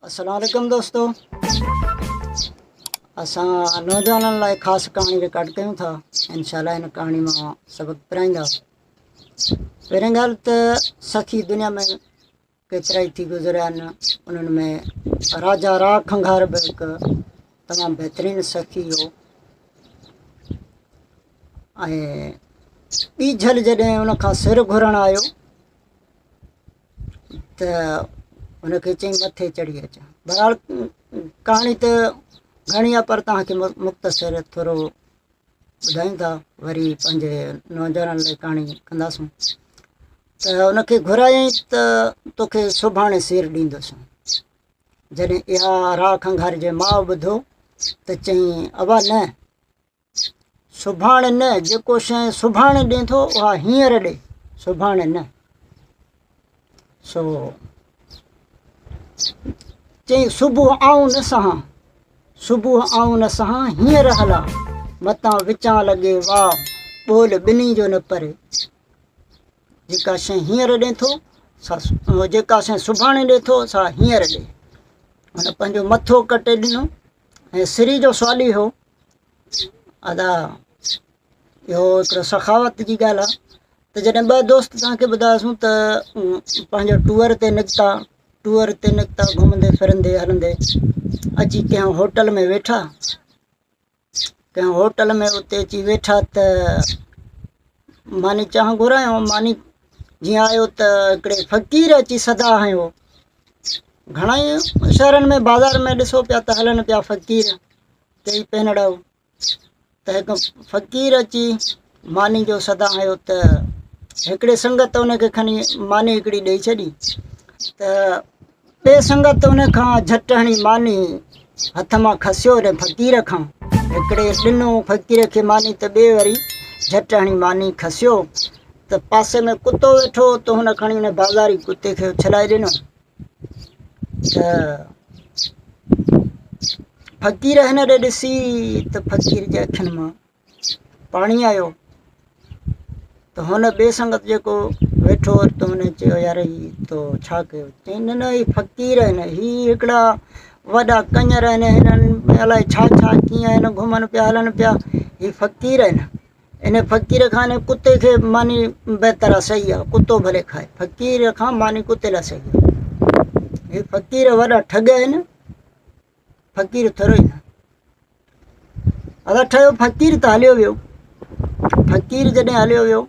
السلام عليڪم دوستو اسان نوجوانن لاء خاص ڪهاڻي رڪارڊ ڪيون ٿا انشاء الله هن ڪهاڻي مان سبق پرائيندا پهرين ڳالهه ته سخي دنيا ۾ ڪيترا ئي ٿي گذريا آهن انهن ۾ راجا راء کنگهار به هڪ تمام بهترين سخي هو ۽ ٻيجل جڏهن ان کان سر گهرڻ آيو ته هن کي چئي مٿي چڙهي اچ بهرحال ڪهاڻي ته گهڻي آهي پر توهان کي مختصر ٿورو ٻڌايون ٿا وري پنهنجي نوجوانن لاء ڪهاڻي ڪنداسون ته هن کي گهرايائين ته توکي سڀاڻي سير ڏيندس جڏهن اها راء کنگهار جي ماء ٻڌو ته چيائين ابا نه سڀاڻي نه، جيڪو شيء سڀاڻي ڏين ٿو اها هينئر ڏي، سڀاڻي نه. سو چئي صبح آئون نه سهان، صبح آئون نه سهان، هينئر هلا، متان وچان لڳي واء، ٻول ٻنهي جو نه پري. جيڪا شيء هينئر ڏين ٿو سا جيڪا شيء سڀاڻي ڏي ٿو سا هينئر ڏي. هن پنهنجو مٿو ڪٽي ڏنو ۽ سري جو سوالي هو. ادا اهو هڪڙو سخاوت جي ڳالهه آهي ته جڏهن ٻه دوست توهان کي ٻڌايوسون ته پنهنجو ٽوئر تي نڪتا ٽوئر تي نڪتا گهمندي ڦرندي هلندي اچي ڪنهن هوٽل ۾ ويٺا ڪنهن هوٽل ۾ اتي اچي ويٺا ته ماني چانهه گهرايو ماني جيئن آيو ته هڪڙي فقير اچي صدا هنيو گهڻا ئي شهرن ۾ بازار ۾ ڏسو پيا ته هلن پيا فقير چئي پهنڙائو ته هڪ فقير اچي ماني جو صدا هنيو ته هڪڙي سنگت ان کي کڻي ماني هڪڙي ڏئي ڇڏي ته ٻي سنگت ان کان جهٽ هڻي ماني هٿ مان کسيو ان فقير کان هڪڙي ڏنو فقير کي ماني ته ٻي وري جهٽ هڻي ماني کسيو ته پاسي ۾ ڪتو ويٺو ته هن کڻي ان بازاري ڪتي کي اڇلائي ڏنو ته فقير هن ڏي ڏسي ته فقير جي اکين مان پاڻي آيو ته هن ٻئي سنگت جيڪو ويٺو هو ته هن چيو يار هي تو ڇا ڪيو چيائين نه نه هي فقير آهن هي هڪڙا وڏا ڪڃر آهن هنن الائي ڇا ڇا ڪيئن آهن گهمن پيا هلن پيا هي فقير آهن ان فقير کان ان ڪتي کي ماني بهتر آ صحيح آ ڪتو ڀلي کائي فقير کان ماني ڪتي لاء صحيح آ هي فقير وڏا ٺڳ آهن فقير ٿورو ئي نه ادا ٺهيو فقير ته هليو ويو فقير جڏهن هليو ويو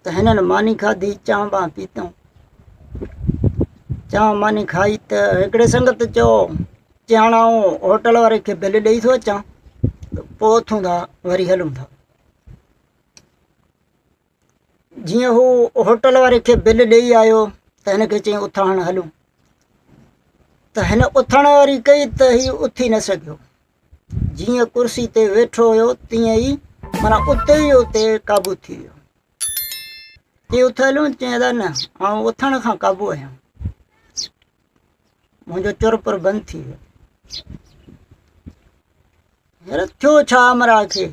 ته هنن ماني کاڌي چانهه بانهه پيتائون چانهه ماني کائي ته هڪڙي سنگت چيو چي هاڻ آئون هوٽل واري کي بل ڏئي ٿو اچان ته پوء اٿون ٿا وري هلون ٿا جيئن هو هوٽل واري کي بل ڏئي آيو ته هن کي چيائين اٿ هاڻ هلون ته هن اٿڻ واري ڪئي ته هي اٿي نه سگهيو جيئن ڪرسي تي ويٺو هيو تيئن ئي معنيٰ اتي ئي اتي قابو ٿي ويو چي اٿ هلون چيائين ادا نه آئون اٿڻ کان قابو آهيان منهنجو چر پر بند ٿي ويو يار ٿيو ڇا همراهه کي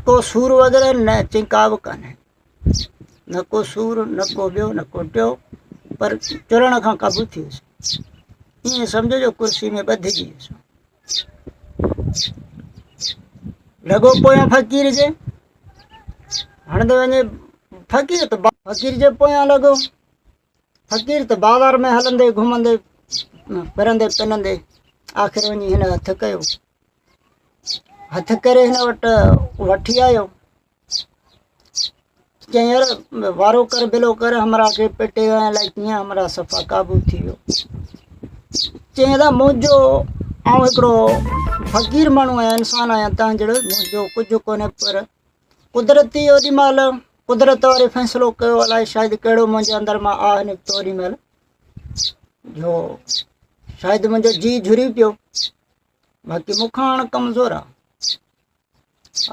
ڪو سور وغيره نه چئي ڪا به ڪانهي نه ڪو سور نه ڪو ٻيو نه ڪو ٽيو پر چرڻ کان قابو ٿي ويس ائين سمجهو جو ڪرسي ۾ ٻڌجي ويس لڳو پويان فقير جي هڻندي وڃي فقير ته فقير جي پويان لڳو فقير ته بازار ۾ هلندي گهمندي ڦرندي پنندي آخر وڃي هن هٿ ڪيو هٿ ڪري هن وٽ وٺي آيو چيائين يار وارو ڪر بلو ڪر همراهه کي پٽي ويا الائي ڪيئن همراهه صفا قابو ٿي ويو چيائين ادا منهنجو آئون هڪڙو فقير ماڻهو آهيان انسان آهيان تنهن جهڙو منهنجو ڪجهه ڪونهي پر قدرتي اوڏي مهل قدرت واري فيصلو ڪيو الائي شايد ڪهڙو منهنجي اندر مان آهه نڪتو اوڏي مهل جو شايد منهنجو جي جھري پيو باقي مون کان هاڻ ڪمزور آ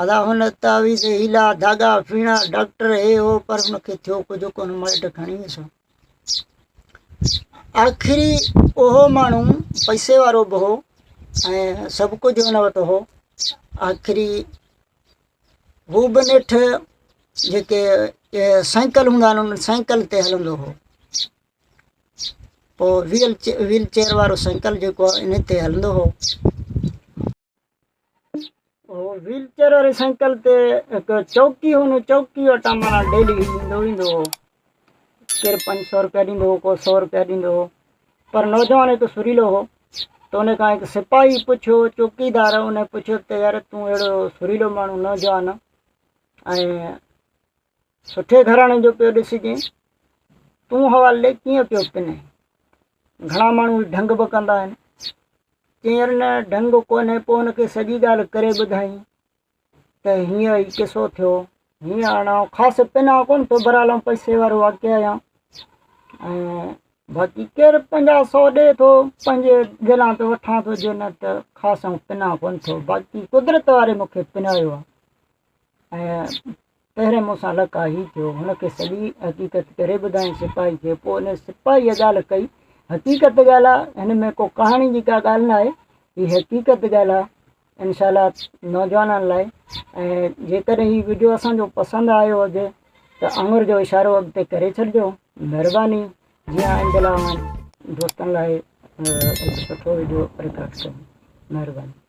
ادا هن تعويذ هيلا ڌاڳا ڦيڻا ڊاڪٽر هي هو پر هن کي ٿيو ڪجهه ڪونه مائٽ کڻي ويس آخري اهو ماڻهو پئسي وارو به هو ۽ سڀ ڪجهه هن وٽ هو آخري هو به نيٺ جيڪي سائيڪل هوندا آهن ان سائيڪل تي هلندو هو. پوء ويل ويل چيئر وارو سائيڪل جيڪو آهي ان تي هلندو هو. هو ويل چيئر واري سائيڪل تي هڪ چوڪي هو ان چوڪي وٽان معنيٰ ڊيلي ايندو ويندو هو. ڪير 500 روپيا ڏيندو هو ڪو 100 روپيا ڏيندو هو. پر نوجوان هڪ سريلو هو ته ان کان هڪ سپاهي پڇيو چوڪيدار ان پڇيو ته يار تون اهڙو سريلو ماڻهو نوجوان ۽ سٺي گهراڻي جو پيو ڏسجين، تون حوالي ڪيئن پيو پنين؟ گهڻا ماڻهو ڍنگ به ڪندا آهن. چيائين يار نه ڍنگ ڪونهي. پوء هن کي سڄي ڳالهه ڪري ٻڌائين ته هيئن هي قصو ٿيو، هيئن هاڻ آئون خاص پنان ڪونه ٿو، بهرحال آئون پئسي وارو واقعي آهيان ۽ باقي ڪير 50 سو ڏي ٿو پنهنجي دلان ته وٺان ٿو، جي نه ته خاص آئون پنان ڪونه ٿو، باقي قدرت واري مون کي پنايو آهي ۽ پهرين مون سان لقاء هي ٿيو. هن کي سڄي حقيقت ڪري ٻڌائين سپاهي کي. پوء ان سپاهيء ڳالهه ڪئي. حقيقت ڳالهه آ، هن ۾ ڪو ڪهاڻي جي ڪا ڳالهه ناهي. هي حقيقت ڳالهه آ. انشاء الله نوجوانن لاء ۽ جيڪڏهن هي وڊيو اسان جو پسند آيو هجي ته آڱر جو اشارو اڳتي ڪري ڇڏجو. مهرباني. جيئن آئنده لاء اوهان دوستن لاء هڪ سٺو وڊيو رڪارڊ ڪريون. مهرباني.